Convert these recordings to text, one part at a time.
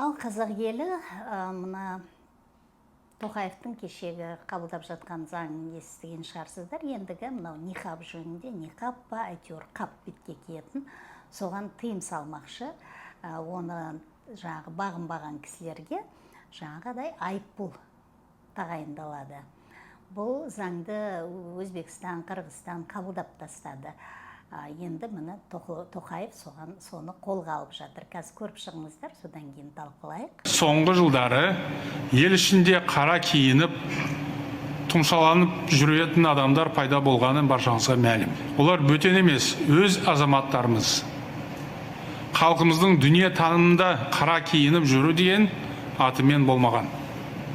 Ал қазақ елі, мына Тоқаевтың кешегі қабылдап жатқан заңын естіген шығарсыздар. Ендігі мынау ниқап жөнінде, ниқап па, әйтеуір қап бетке киетін, соған тыйым салмақшы. Оны жаңағы бағынбаған кісілерге жаңағыдай айыппұл тағайындалады. Бұл заңды Өзбекстан, Қырғызстан қабылдап тастады. Енді міне Тоқаев соған соны қолға алып жатыр. Қазір көріп шығыңыздар, содан кейін талқылайық. Соңғы жылдары ел ішінде қара киініп, тұмшаланып жүретін адамдар пайда болғаны баршаңызға мәлім. Олар бөтен емес, өз азаматтарымыз. Халқымыздың дүние танымында қара киініп жүру деген атымен болмаған.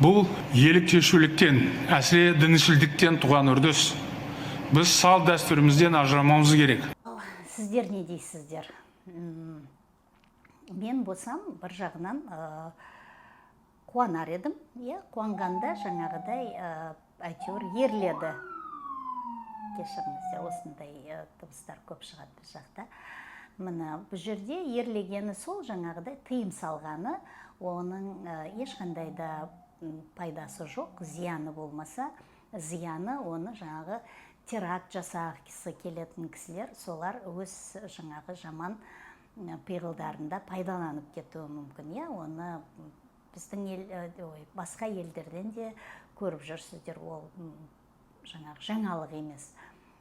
Бұл еліктеушіліктен, әсіре діншілдіктен туған үрдіс. Біз салт дәстүрімізден ажырамауымыз керек. Ал сіздер не дейсіздер? Мен болсам, бір жағынан қуанар едім, иә. Қуанғанда жаңағыдай әйтеуір ерледі. Кешіріңіздер, осындай дыбыстар көп шығады бір жақта. Міне, бұл жерде ерлегені сол жаңағыдай тыйым салғаны. Оның ешқандай да пайдасы жоқ, зияны болмаса, зияны оны жаңағы теракт жасағысы келетін кісілер, солар өз жаңағы жаман пиғылдарында пайдаланып кетуі мүмкін, иә. Оны біздің ел, ой, басқа елдерден де көріп жүрсіздер, ол жаңағы жаңалық емес.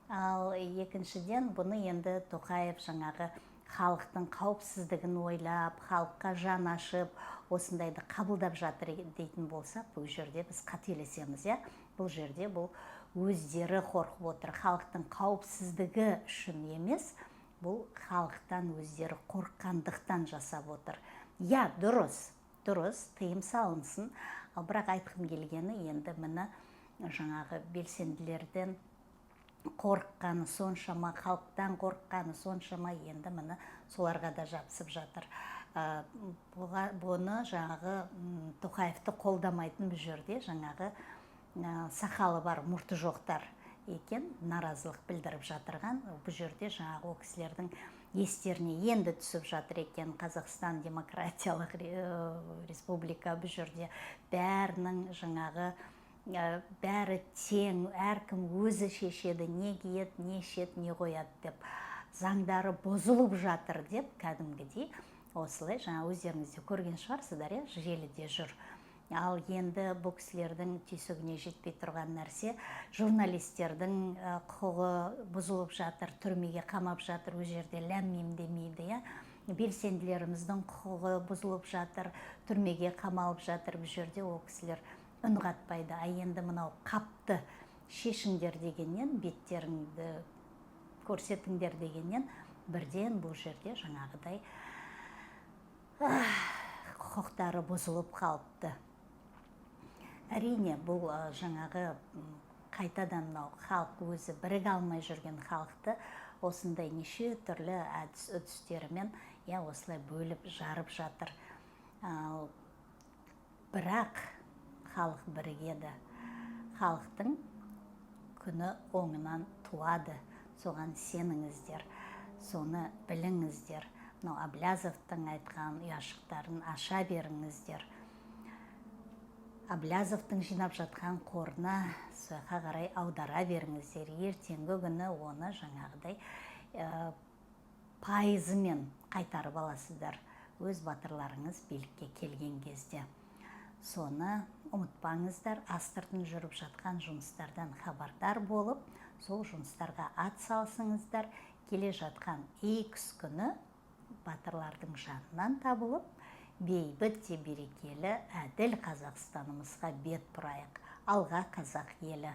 Ал екіншіден, бұны енді Тоқаев жаңағы халықтың қауіпсіздігін ойлап, халыққа жан ашып, осындайды қабылдап жатыр дейтін болсақ, бұл жерде біз қателесеміз, иә. Бұл жерде бұл өздері қорқып отыр, халықтың қауіпсіздігі үшін емес, бұл халықтан өздері қорыққандықтан жасап отыр. Иә, дұрыс, дұрыс, тыйым салынсын. Ал бірақ айтқым келгені, енді міне, жаңағы белсенділерден қорыққаны соншама, халықтан қорыққаны соншама, енді міне, соларға да жабысып жатыр. Бұны жаңағы Тоқаевты қолдамайтын бұл жерде жаңағы сақалы бар, мұрты жоқтар екен наразылық білдіріп жатырған. Бұл жерде жаңағы ол кісілердің естеріне енді түсіп жатыр екен: Қазақстан демократиялық республика, бұл жерде бәрінің жаңағы бәрі тең, әркім өзі шешеді не киеді, не ішеді, не қояды деп, заңдары бұзылып жатыр деп кәдімгідей осылай жаңа өздеріңіз де көрген шығарсыздар, иә, желіде жүр. Ал енді бұл кісілердің түйсігіне жетпей тұрған нәрсе: журналистердің құқығы бұзылып жатыр, түрмеге қамап жатыр, ол жерде ләм мим демейді, иә. Белсенділеріміздің құқығы бұзылып жатыр, түрмеге қамалып жатыр, бұл жерде ол кісілер үн қатпайды. А енді мынау қапты шешіңдер дегеннен, беттеріңді көрсетіңдер дегеннен, бірден бұл жерде жаңағыдай құқықтары бұзылып қалыпты. Әрине, бұл жаңағы қайтадан мынау халық өзі біріге алмай жүрген халықты осындай неше түрлі әдіс үрдістерімен, иә, осылай бөліп жарып жатыр. Ал бірақ халық бірігеді, халықтың күні оңынан туады, соған сеніңіздер, соны біліңіздер. Мынау Әблязовтың айтқан ұяшықтарын аша беріңіздер. Әблязовтың жинап жатқан қорына сояққа қарай аудара беріңіздер. Ертеңгі күні оны жаңағыдай пайызымен қайтарып аласыздар өз батырларыңыз билікке келген кезде. Соны ұмытпаңыздар. Астыртын жүріп жатқан жұмыстардан хабардар болып, сол жұмыстарға ат салысыңыздар. Келе жатқан икс күні батырлардың жанынан табылып, бейбіт те берекелі, әділ Қазақстанымызға бет бұрайық. Алға, қазақ елі!